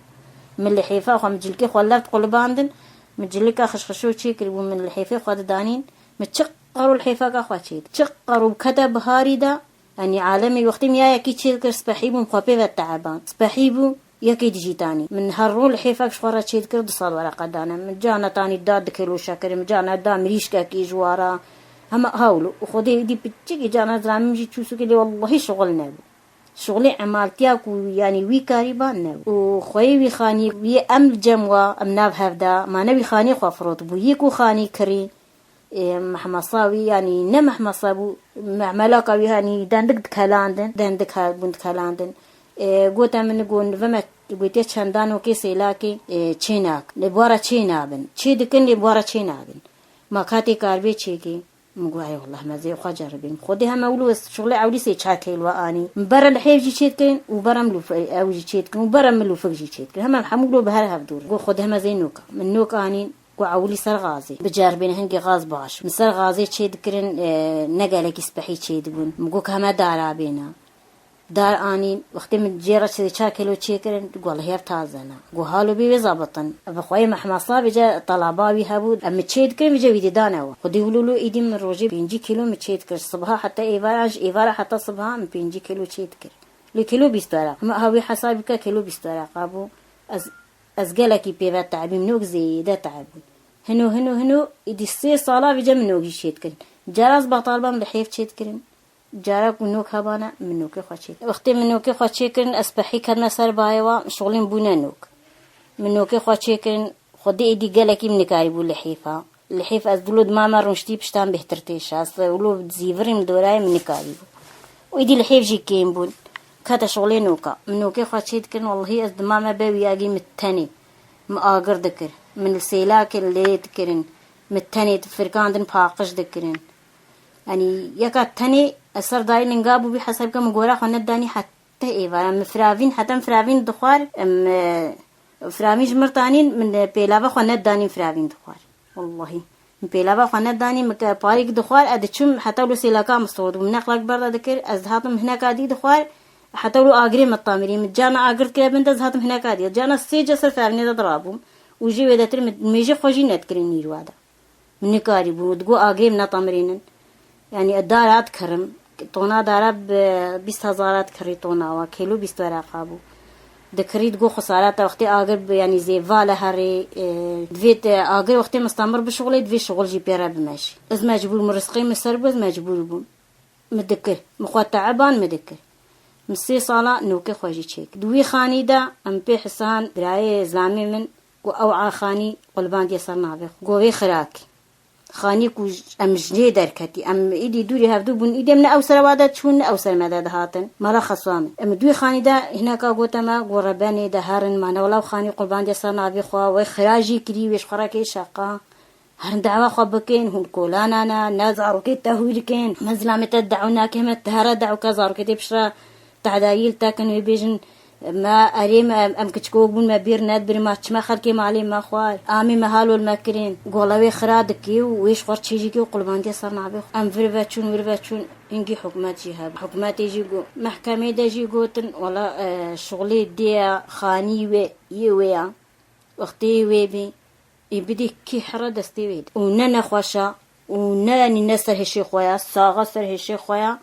Min li hêfa xwe, min cilkê xwe left qulibandin, min cilika xişxişo çêkiribû, min li hêfê xwe didanîn, min çi qero li hêfeka xwe çêdikir. Çi qero bi kete biharî de, Yanî alemê wextê min ya yekî çêdikir spehî bû, min xwe pê ve teeban. Spehî bû, yekê dijî tanî. Min her ro li hêfek ji xwe re çêdikir du sed wereqe dane. Min carna tanî da du kîlo şekirê, min carna da mirîşkekî ji wa re. Hema hewlo. Û Xwedê êdî piçikî carna zilamê min jî çû sûkê lê wellehî şixul nebû. Şixulê emaltiya ku yanî wî karîba nebû. Û xweyê wî xanî yê em li cem wa, em nav hevda, ma ne wî xanî xwe firotibû. Yê ku xanî kirî, Ê, mehmesa wî, yanî ne mehmesa bû, memelaka wî, yanî dendik dikelandin, dendik hebûn dikelandin. Ê, gote min, got, ve me gotiye çendanokê sêlakê, ê, çênak. Lê bi wa re çênabin. Çê dikin, lê bi wa re çênabin. Ma ka tê karibê çêkê. Min got, "Ey wallah, me zê xwe ceribîn." Xwedê heme wilo ez şixulê ewlî sê çar kîlo anî. Min bere lihêv jî çêdikirin û bere milûf-, ew jî çêdikirin û bere milûfik jî çêdikirin. Heme hemû wilo bi her hev dûr. Got, "Xwedê heme zê noka." Min nok anîn, got, "Ewlî ser gazê. Biceribîne hingê gaz baş." Min ser gazê çêdikirin, e, ne gelekî spehî çêdibûn. Min got, "Heme dara bêne." Dar anîn, wextê min jê re çi çar kîlo çêkirin, got, "Hev taze ne." Got, "Halo bê wê zabitin." Bi xweyê mehmasa vêce telaba wî hebû, em mi çêdikirin, vêce wî dî dane we. Xwedî wilo wilo îdî min rojê pêncî kîlo mi çêdikir. Sibha heta êvaran, ji êvara heta sibha min pêncî kîlo çêdikir. Lê kîlo bîst weraq. Hema ha wê hesabî bike kîlo bîst wereqa bû. Ez, ez gelekî pê ve te'bîm, nok zêde te'bûn. Hino, hino, hino, îdî sê sala vêce min nok jî çêdikirin. Cara ez betal bam lihêv çêdikirin. Cara ku nok hebane, min nokê xwe çêk. Wextê min nokê xwe çêkirin, ez pehî ketime ser bayê wa, şixulên bûne nok. Min nokê xwe çêkirin, Xwedê êdî gelekî min nikarîbû lihêfa. Lihêf ez dilo dima me rûniştî piştan bêhtir têşa. Ez wilo zîvirîm dorayê min nikarîbû. Û êdî lihêf jî kêm bûn. Kete şixulê noka. Min nokê xwe çêdikirin, wellehî ez dima me be wî agî min tenê. Min agir dikir. Min li sêlakê lê dikirin. Min tenê firkandin paqij dikirin. Yanî yeka tenê ez ser dayî linga bûbî hesab ke min gora xwe nedanî heta êvara. Min firavîn, heta min firavîn dixwar, em, e, firavîn ji mir tanîn, min, e, pêlava xwe nedanî firavîn dixwar. Wellahî. Min pêlava xwe nedanî, min ke parîk dixwar, ez diçûm heta wilo sêlaka min sor dibû. Min neqlak berda dikir, ez dihatim hineka dî dixwar, heta wilo agirê min tamirî. Min cana agir dikire bin de, ez dihatim hineka dî. Cana sê ce ser firavînê de dirabûm. Û jê wêdetir min mêjê xwe jî nedikirin nîrwa de. Min nikarîbû, digot agirê min netamirînin. Yanî dara dikirim, tona dara bi bîst hezara dikirî tona wa, kêlo bîst wereqa bû. Dikirî digot xisara te wextê agir bi, yanî zêva li herê, e, divê te agir wextê mistamir bişixulê, divê şixul jî pê re bimeşî. Ez mecbûr, min rizqê min ser bû, ez mecbûr bûm. Min dikir, min xwe teeban min dikir. Min sê sala nokê xwe jî çêk. Di wî xanî de em pê hisan birayê zilamê min ku ew a xanî qulbandiye ser navê xwe. Go vê xirakî. Xanî ku j-, em ji nê derketî. Em îdî dûrî hevdû bûn. Îdî em ne ew sere wa de çûn, ne ew ser me de dihatin. Mala xeswa min. Em di wî xanî de hineka gote me, go rebenê de herin. Ma ne wela ew xanî qulbandiye ser navê xwe. Wê xira jî kirî, wê ji xwe re kê şeqa. Herin dawa xwe bikin, hûn kolana ne, ne zarokê te hûr kin. Me zilamê te daw nake, me te here daw ke zarokê te piştre Tehdayî li te kin wê bêjin, me erê me, em kiçikok bûn, me bîr nedibir, ma çima xelkê malê me xwar, amê me halol me kirin. Gola wê xira dikî û wê ji xwe çêjîkî û qulbandiye ser navê xwe. Em vir ve çûn, wir ve çûn, hingî hikûmet jî hebû. Hikûmetê jî got, mehkemê de jî gotin, wela, e, şixulê dê ya, xanî wê, yê wê ya. Wextê wê bî, ê bidê kî here destê wê de. Û ne nexweşa, û ne, yanî ne ser hişê xwe ya, saxa ser hişê xwe ya,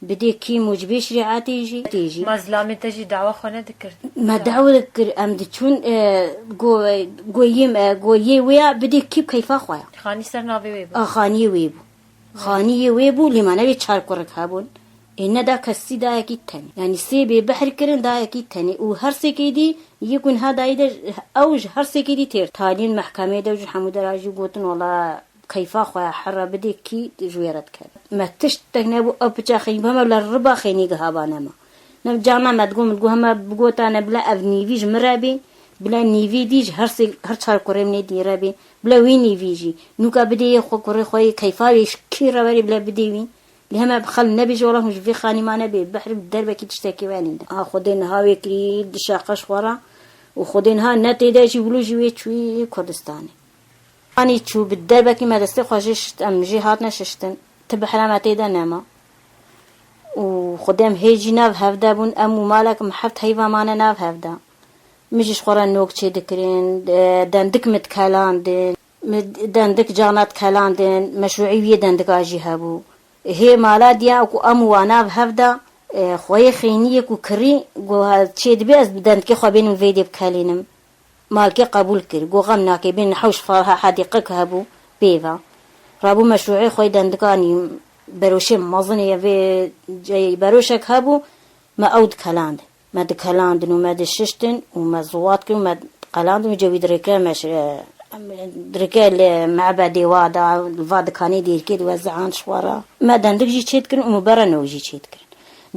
bidê kî mucibê şerîetê jî, tê jî. Ma zilamê te jî dawa xwe nedikir? Me dawa dikir, em diçûn, e, go, go yê me, go yê wê ya, bidê kî bi keyfa xwe ya. Xanî ser navê wê bû. A, xaniyê wê bû. Xaniyê wê bû, lê ma ne wê çar kurik hebûn. Ê neda kesî dayekî tenê. Yanî sê bê behr kirin dayekî tenê. Û her sêkê dî yê ku niha dayî de ew ji her sêkê dî têr. Talîn mehkemê de ji hemû dera jî gotin, wela keyfa xwe ya here bidê kî ji wê re dikeve. Me tiştek nebû ew piça xênî, hema li riba xênî gihabane me. Ne carna me digot, min digot hema bigotane bila ev nîvî ji min re bê, bila nîvî dî ji her sê, her çar kurê min ê dî re bê, bila wî nîvî jî. Nûka bidê yê xwe kurê xwe yê keyfa wê ji kî re werê bila bidê wî. Lê heme bi xel nebêje, wela hûn ji vê xanî mane bê, behr bi derbekî tiştekî wenî de. A Xwedê niha wê kirî di şeqe ji xwe re û Xwedê niha ne tê de jî wilo jî wê çûyî Kurdistanê. Anî çû bi derbekî me destê xwe jê şişt, em jê hatine şiştin. Ti behra me tê de nema. Û Xwedê em hê jî nav hev de bûn, em û malek me heft heyva mane nav hev de. Min jî ji xwe re nok çê dikirin, e, dendik min dikelandin. Min dendik cana dikelandin, meşrûî wî yê dendika jî hebû. Hê mala diya ku em û wana bi hev de, e, xweyê xêniyê ku kirî, got, "Çê dibe ez bi dendikê xwe bênim vê dê bikelînim." Malkê qebûl kir. Got, "Xem nake, bên hewş farha hedîqek hebû pê ve." Rabû meşrûê xwe yê dendikanî beroşê mezinê ye vê ceyê beroşek hebû, me ew dikelandin. Me dikelandin û me dişiştin û me ziwat kirin û me qelandin û cewî dirêke meş-, e, dirêke li mebedê wa da, li va dikanê dêrkê di we zihan ji xwe re. Me dendik jî çê dikirin û me bere newk jî çê dikirin.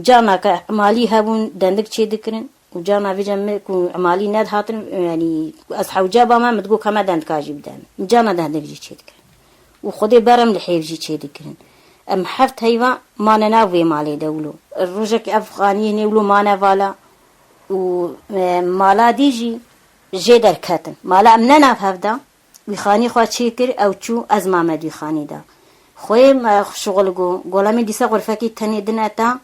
Carna ke malî hebûn dendik çê dikirin û carna vêce me ku malî nedihatin, yanî ez hewce ba me, me digot ka me dendika jî bide min. Carna dendik jî çê dikirin. û Xwedê berem li hêv jî çêdikirin. Em heft heyva mane nav wê malê de wilo. Rojekî ev xaniyê nê wilo mane vala û, e, mala dî jî jê derketin. Mala em ne nav hev de, wî xanî xwe çêkir, ew çû, ez mame di wî xanî de. Xweyê me şixul go, golemê dîsa xurfekî tenê dineta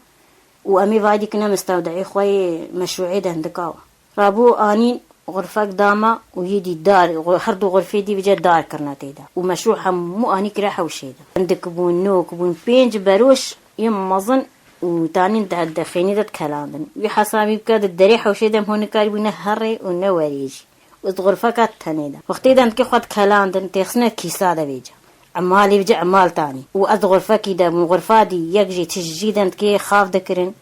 û em ê vay dîkine mistewdeyê xwe yê meşrûê dendika wa. Rabû anîn xurfek dama û yê dî dar, xu-, her du xurfê dî vêce dar kirine tê de. Û meşrû hemû anî kire hewşê de. Hindik bûn, nok bûn, pênc beroş yên mezin û tanîn de, de xênî de dikelandin. Wî hesabî bike di derê hewşê de em ho nikarîbû ne herê û ne werê jî. Û di xurfeka tenê de. Wextê dendikê xwe dikelandin, têxisine kîsa de vêce. Emalê vêce emal tanî. Û ez di xurfekî de bûm, xurfa dî yek jî tij jî dendikê xav dikirin.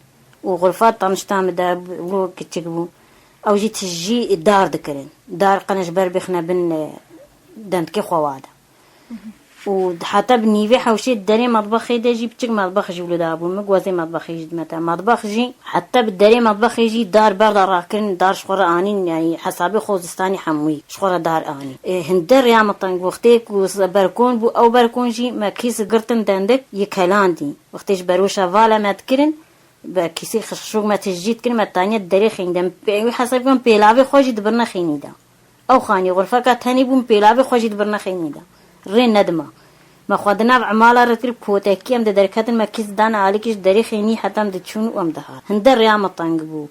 Û xurfa tanişta min de, wilo kiçik bû. Ew jî tij jî dar dikirin. Dar qene ji ber bêxine bin, e, dendikê xwe wa de. Û heta bi nîvê hewşê derê metbexê de jî biçik metbex jî wilo dabû. Min gozê metbexê jî dimete. Metbex jî heta bi derê metbexê jî dar berda rakirin, dar ji xwe re anîn, yanî hesabê xwe zistanî hemûyî ji xwe re dar anîn. E, hinde rêya min teng bû. Wextê ku berkon bû, ew berkon jî me kîs girtin dendik, yê kelandî. Wextê ji beroşa vala me dikirin, bi kîsê xişxişok me tijcît kirin, me taniye derê xênî de. Em pê-, wî hesab kirin pêlavê xwe jî dibirine xênî de. Ew xanî xurfeka tenê bû, min pêlavê xwe jî dibirine xênî de. Rê nedima. Me xwe di nav emala re kir, kotekî em de derketin, me kîs dane alîkî ji derê xênî heta em diçûn û em dihat. Hinde rêya me teng bû.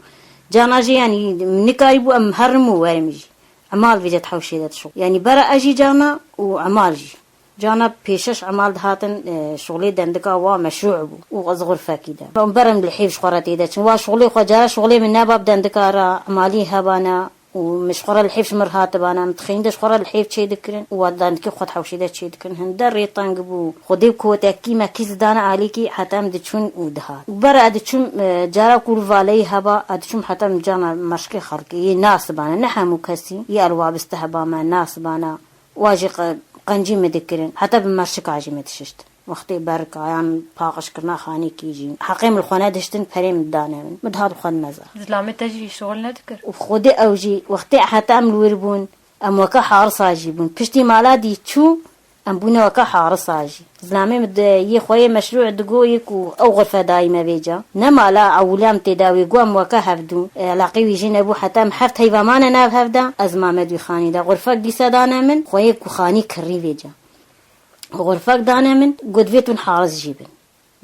Cana jê, yanî, nikarîbû em herim û werim jî. Emal vêce di hewşê de dişo. Yanî, bera ez jî cana û emal jî. Cana pêşeş emal dihatin, e, şolê dendika wa meşrû bû û ez xurfekî de. Em berem li hêv ji xwe re tê de çin. Wa şolê xwe cara şolê min neba bi dendika re, emalî hebana û min ji xwe re li hêv ji min re hatibana, min dixeyinde ji xwe re li hêv çê dikirin û wa dendikê xwe di hewşê de çê dikirin. Hinde rê teng bû. Xwedê kotekî me kîs dane alîkî heta em diçûn û dihat. Û bera ez diçûm, e, cara ku li valeyî heba, ez diçûm heta min cana meşkê xelkê yê nas bana, ne hemû kesî, yê elwabiste heba me nas bana. Wa jî qe-, qencî min dikirin. Heta bi merşika jî min dişişt. Wextê berka yan paqijkirina xanîkî jî. Heqê min li xwe nediştin, perê min dane min. Min dihat xwe dimeza. Zilamê te jî şixul nedikir? Û Xwedê ew jî, wextê heta em li wir bûn, em weke harisa jî bûn. Piştî mala dî çû, em bûne weke harisa jî. Zilamê min di yê xwe yê meşrû digo yê ku ew xurfe dayî me vêca. Ne mala ewile em tê de wê got em weke hevdû. E, elaqê wî jî nebû heta em heft heyva mane nav hev de, ez mame di wî xanî de. Xurfek dîsa dane min, xweyê ku xanî kirî vêca. Xurfek dane min, got vê tun haris jî bin.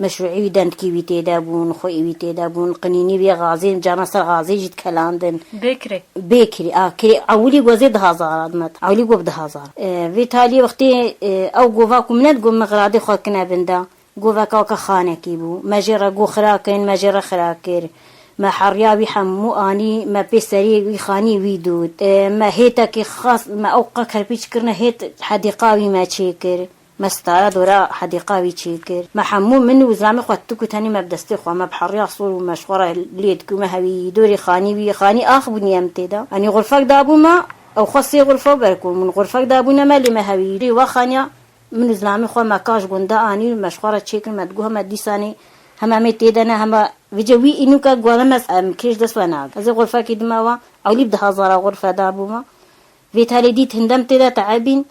Meşrûî wî dendikî wî tê de bûn, xweyî wî tê de bûn, qinînî wê xazê, cana ser xazê jî dikelandin. Bê kirê? Bê kirê, a, kirê. Ewilî gozê di hazara dimet. Ewilî go bi di hazar. E, vê taliyê wextê, e, ew gova ku min nedigot min xiradê xwe kine bin de. Goveka weke xanekî bû. Me jê re got xira kin, me jê re xira kir. Me heriya wî hemû anî, me pê serê wî xanî wî dût. E, me hêtekî xas, me ew qe kerpîç kirine hêt hedîqa wî me çêkir. Me stara dora hedîqa wî çêkir. Me hemû min û zilamê xwe tu ku tenê me bi destê xwe, me bi heriya sor û me ji xwe re lê dikir û me hewî dorê xanî wî, xanî ax bûnî em tê de. Yanî xurfek dabû me, ew xwe sê xurfe û berkon bûn. Xurfek dabûne me lê me hewî. Rê wa xaniya Min û zilamê xwe me ka ji gunda anî û me ji xwe re çêkir, me digot heme dîsanê heme em ê tê de ne, heme vêce wî înûka guhane me, em kêş dest we nagin. Ez ê xurfekî dime we, ewlî bi di hazara xurfe dabû me. Vê talê dît hindem tê de teebîn,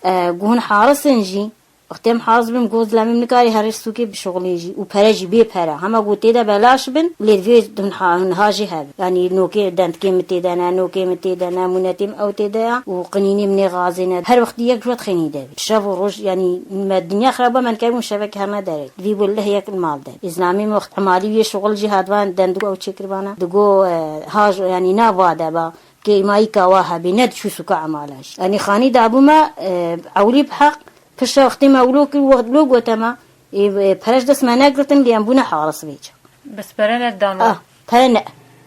e, got hûn haris in jî. Wextê em haris bûn, got zilamê min nikarî herê sûkê bişuxulê jî û pere jî bê pere. Hema got tê de belaş bin, lê divê hûn ha-, hûn ha jî hebin. Yanî nokê dendikê min tê de ne, nokê min tê de ne, mûnetê min ew tê de ya û qinînê min ê xazê ne. Her wextî yek ji we dixênî de bî. Şev û roj, yanî me dinya xirab ba, me nikarbûn şevekê herine derê. Divî bû leh yek li mal de. Îzlamî min wext emalî wê şuxul jî hatvan dendik ew çêkiribana. Digo, e, ha ji, yanî na va de ba. Kêmayîka wa hebî, ne diçû sûka emala jî. Yanî xanî dabû me, e, ewlî bi heq, pişta wextê me wilo kir, wext lo gote me, ê, ê, pere ji dest me negirtin, lê em bûne haris vêca. Bes pere nedan we? Ah, pere ne,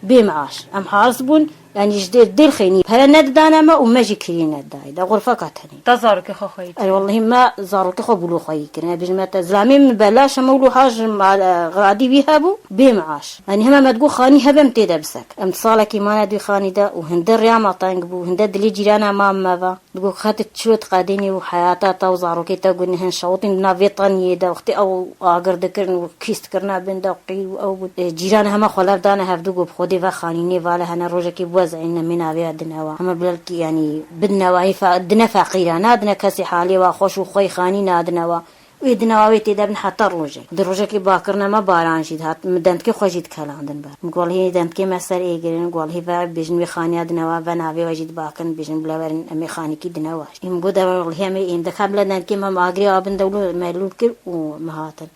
bê meaş. Em haris bûn, yanî ji dêr, dêr xênî. Pere nedidane me û me jî kirî nedayê. De xurfeka tenê. Te zarokê xwe xweyî? Erê, wellehî me zarokê xwe bûlo xweyî kirin. Ez bêjim me te, zilamê min belaş e, me wilo ha ji mal, e, xiradî wî hebû, bê meaş. Yanî hema me digot xanî hebe em tê de bisek. Em salekî mane di xanî de û hinde rêya me teng bû, hinde dilê cîrana me me ve. Digot, "Xet çi wê diqedînî û heyata te û zarokê te gunî hin şewitîn di nav vê teniyê de, wextê ew agir dikirin û kîs dikirine bin de qîr û ew bû." E, cîran hema xwe lev dane hev, digot, "Bi Xwedê ve xanînê vale hene rojekê bi Ez ê nemê navê ya dinewa. Hema bilelkî, yanî, bidnewa, hê fe-, dine feqîra, nadine kesê halê wa xweş û xwey xanî nadine wa. Wê dinewa wê tê de bin heta rojek. Di rojekê bakirine me baran jî dihat. Min dendikê xwe jî dikelandin ber. Min got, "Welhî dendikê me ser ê girin." Got, "Welhî ve bêjin wê xaniya dinewa ve navê we jî dibakin, bêjin bila werin em ê xanîkî dinewa." Min got, "De welhî em ê êm." De ka bila dendikê me magirê abin de wilo me lûl kir û me hatin.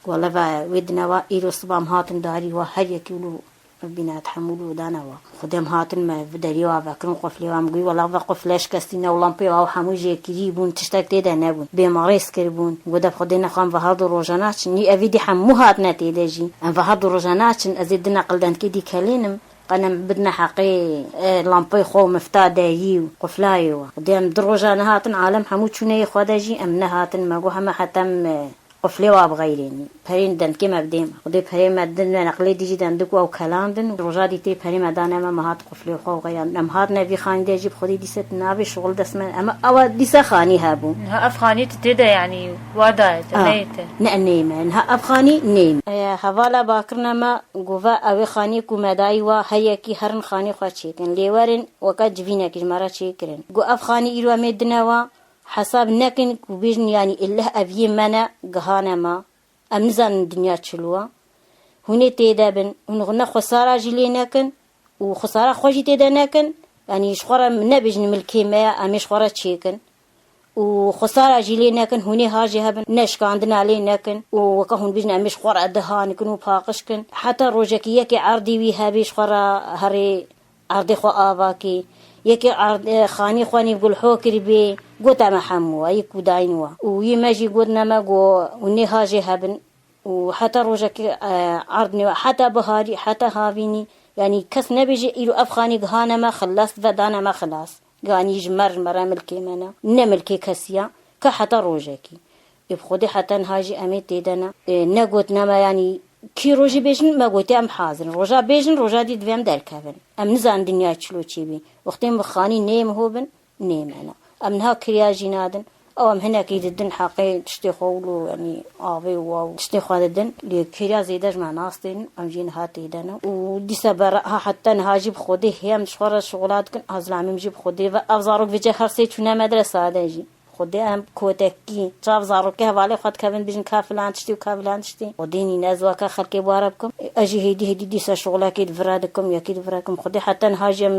Wele ve wê dinewa îro siba em hatin darî wa her yekî wilo Bîna tehemûl û dane wa. Xwedê em hatin me vi derî wa vekirin, quflê wa, em guyî, wela ve qufle şikestî ne û lampê wa hemû jêkirî bûn, tiştek tê de nebûn. Bê me rêz kiribûn. Got, de bi Xwedê nexwe em ve her du roja naçin. Nî evîdî hemû hatine tê de jî. Em ve her du roja naçin, ez ê di neqil dendikê dî kelênim. Qenem bidine heqê, e, lampey xwe û mifta derî û quflayê wa. Xwedê em du roja nehatin, alem hemû çûne yê xwe de jî, em nehatin. Me got, heme hetem, e, Quflê wa bixeyrênî. Perên dendikê me bidê me. Xwedê perê me din me neqlê dî jî dendik wa û kelandin. Roja dî tê perê me dane me, me hat quflê xwe û xeyran. Em hatine vî xanî de jî bi Xwedê dîse tu navê şixul dest me. Em ewa dîse xanî hebû. Niha ev xanî tu tê de, yanî, wa dayê te, Ah, neyê te? Ne, neyê me. Niha ev xanî neyê me. E, hevala bakirine me, gova ew ê xanî ku me dayî wa, her yekî herin xanî xwe çêkin. Lê werin weke civînekî ji me re çêkirin. Got, ev xanî îro em ê dine wa, Hesab nekin ku bêjin, yanî, illeh ev yê me ne, gihane me. Em nizanin dinya çilo ye. Hûn ê tê de bin, hûn ne xwesara jî lê nekin û xwesara xwe jî tê de nekin. Yanî ji xwe re nebêjin milkê me ye, em ê ji xwe re çêkin. Û xwesara jî lê nekin, hûn ê ha jê hebin, ne şikandina lê nekin. Û weke hûn bêjin, em ê ji xwe re diha nikin û paqij kin. Heta rojekî yekê erdî wî hebê ji xwe re herê erdê xwe ava kê. Yekê erd-, e, xanî xwe nîv gulho kiribê, gote me hemû, yê ku dayîn we. Û yê me jî gotine me, go, hûn ê ha jê hebin. Û heta rojekê, e, erd nêwe, heta biharî, heta havînî, yanî kes nebêje, îro ev xanî gihane me xilas, ve dane me xilas. Ganî ji me, ji me re milkê me ne. Ne milkê kesî ya, ke heta rojekî. Ê bi Xwedê heta niha jî em ê tê de ne. Ê, negotine me, yanî kî rojî bêjin, me gotiye em hazir in. Roja bêjin, roja dî divê em derkevin. Em nizanin dinya çilo çêbî. Wextê em bi xanî neyê miho bin, neyê me ne. Em niha kiriya jî nadin. Ew em hinekî didin heqê tiştê xwe wilo, yanî avê û wa û tiştê xwe didin. Lê kiriya zêde ji me nastênin, em jî niha tê de ne. Û dîsa ber ha heta niha jî bi Xwedê hê em ji xwe re şixula dikin. Hazlamîm jî bi Xwedê ve ev zarok vêce her sê çûne medresa de jî. Xwedê em kotekî, çav zarokê hevalê xwe dikevin, bijin ka filan tiştî û ka filan tiştî. Xwedê nîne ez weke xelkê ware bikim. Ez jî hêdî hêdî dîsa şixulekê di vira dikim, yekî di vira dikim. Xwedê heta niha jî em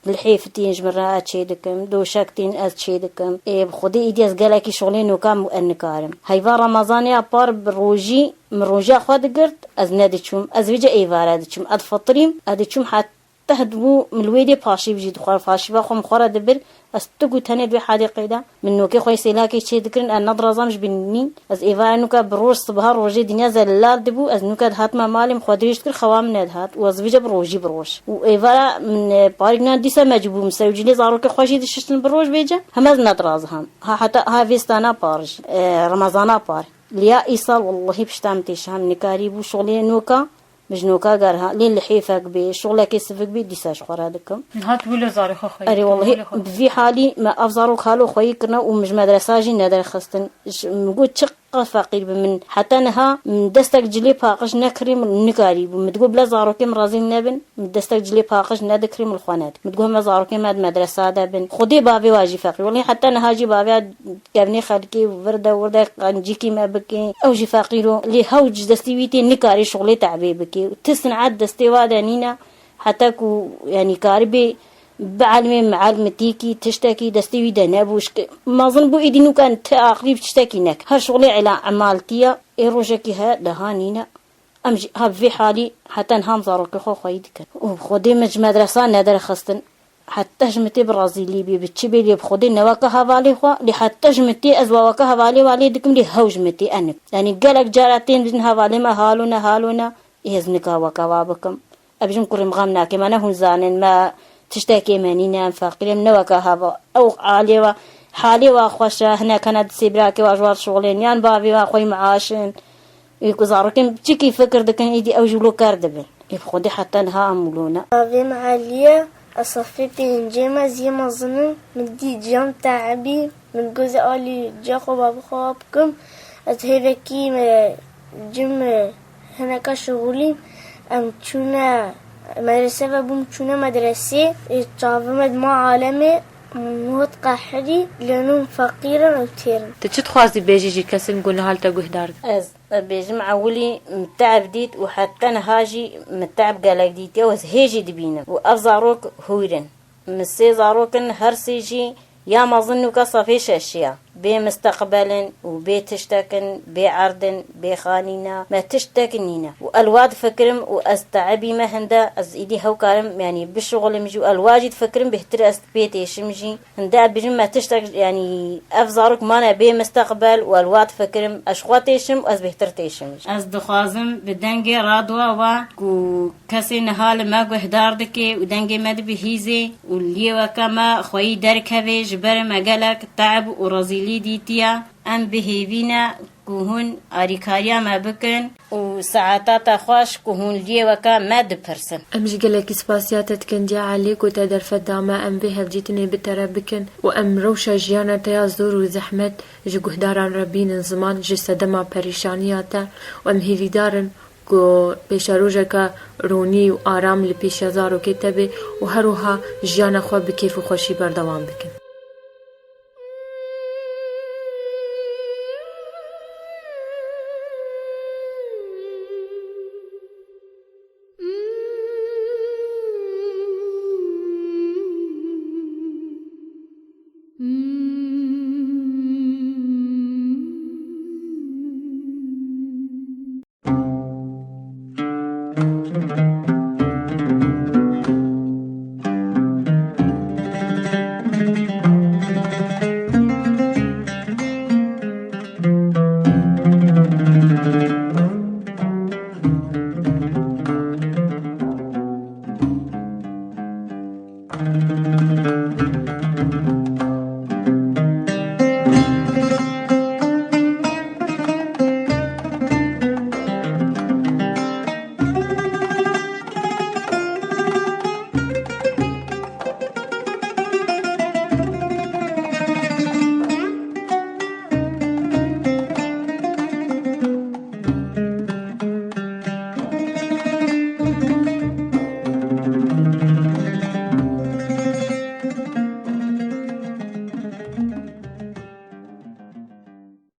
lihêf tîn ji min re ez çê dikim, doşek tîn ez çê dikim. Ê, bi Xwedê êdî ez gelekî şixulê noka em nikarim. Heyva Remezanê ya par bi rojî, min roja xwe digirt, ez nediçûm. Ez vêce êvare diçûm. Ez difitirîm, ez diçûm het Teh dibû, min li wê dê paşîv jî dixwar, paşîva xwe min xwe re dibir. Ez tu ku tenê di wê hedîqê de, min nokê xwe yê sêlakê çê dikirin, ez nedirazam ji bîn nîn. Ez êvara nûka bi roj sibha rojê dinya zelal dibû, ez nûka dihatime malê min xwe dirêj dikir, xewa min nedihat û ez vêce bi rojî bi roj. Û êvara min, e, parîk nan dîsa mecbûr bûm, sewcîlê zarokê xwe jî dişiştin bi roj vêce, hema ez nedirazam. Ha heta ha vê stana par jî, e, Remezana par. Liya îsal wellahî pişta min tê şam nikarî bû şolê nûka. Min ji noka ger ha, lê lihêfek bê, şolekê sivik bê, dîsa ji xwe re dikim. Niha tu wilo zarê xwe xweyî Erê, wellahî, wilo xwe bi vî halî me ev zarok halo xweyî kirine û min ji medresa jî nederxistin. Ji, min got, çiqas feqîr bi min. Heta niha min destek cilê paqij nekirî, min nikarî bû. Min digot, bila zarokê min razî nebin, min destek cilê paqij nedikirî, min li xwe nedik. Min digot, heme zarokê me di medresa de bin. Xwedê bavê wa jî feqîr. Wellahî, heta niha jî bavê Kevnê xelkê û vir de wir de qencîkî me bikê. Ew jî feqîr o. Lê hewc ji destî wî tê, nikarî şixulê te'bê bikê. Ti sin'et destê wa de nîne. Heta ku, yanî, karibê bielmê, mielmitîkî, tiştekî destê wî de nebû. Şike-, mezin bû, êdî nûka ti aqilî bi tiştekî nek. Her şixulê ela emaltî ye. Ê rojekî he, daha nîne. Em jî ha bi vî halî heta niha em zarokê xwe xweyî dikin. Û Xwedê min ji medresa nederxistin. Heta ji min tê bi razîlî bê, bi çi bê, lê bi Xwedê ne weke hevalê xwe, lê heta ji min tê ez wa weke hevalê wa lê dikim, lê hew ji min tê enik. Yanî gelek cara tên bijin hevalê me halo ne, halo ne, ê ez nika weke wa bikim. Ez bijim kurê min xem nake, me ne hûn zanin, me tiştekê me nîne, em feqîr in, ne weke heva-, ew alê wa, halê wa xweş e, hinek hene di sê birakê wa ji wa şixulên, yan bavê wa xweyî meaş in. Ê ku zarokên biçikî fikir dikin, êdî ew jî wilo ker dibin. Ê bi Xwedê heta niha em wilo ne. Navê min Elî ye, ez sefê pêncê me, ez yê mezin im. Min dî cem te'bî, min gozê alî ca xwe babê xwe bikim. Ez hêvekî me cim hineka şixulî, em çûne Medrese ve bûm çûne medresê, ê çavime dima alemê, hot qehirî, lê nûn feqîr in û têr in. Tu çi dixwazî bêjî ji kesên ku niha li te guhdar din? Ez bêjim ewilî min te'b dît û heta niha jî min te'b gelek dîtiye û ez hê jî dibînim û ev zarok hûr in. Min sê zarok in, her sê jî ya mezin nûka sefê şeşiya. Bê misteqbel in û bê tiştek in, bê erd in, bê xanî ne, me tiştek nîne. Û ez li wa difikirim û ez te'ibî me hinde, ez îdî hew karim, yanî bişuxilim jî û ez li wa jî difikirim bêhtir ez pê têşim jî. Hinde ez bêjim me tiştek, yanî ev zarok mane bê misteqbel û ez li wa difikirim, ez ji xwe têşim û ez bêhtir têşim jî. Ez dixwazim bi dengê radwa we ku kesê niha li me guhdar dike û dengê me dibihîzê û liyê weke me xweyî derkeve, ji ber me gelek te'b û rezîlî dîtiye. Em bi hêvî ne ku hûn arîkariya me bikin û saeta te xweş ku hûn liyê weke me dipirsin. Em ji gelekî spasiya te dikin, Cî Elî, ku te derfet da me em vê hevdîtinê bi te re bikin û em rewşa jiyana te ya zor û zehmet ji guhdaran re bînin ziman, ji sedema perîşaniya te û em hêvîdar in ku pêşerojeke ronî û aram li pêşiya zarokê te bê û her wiha jiyana xwe bi kêf û xweşî berdewam bikin.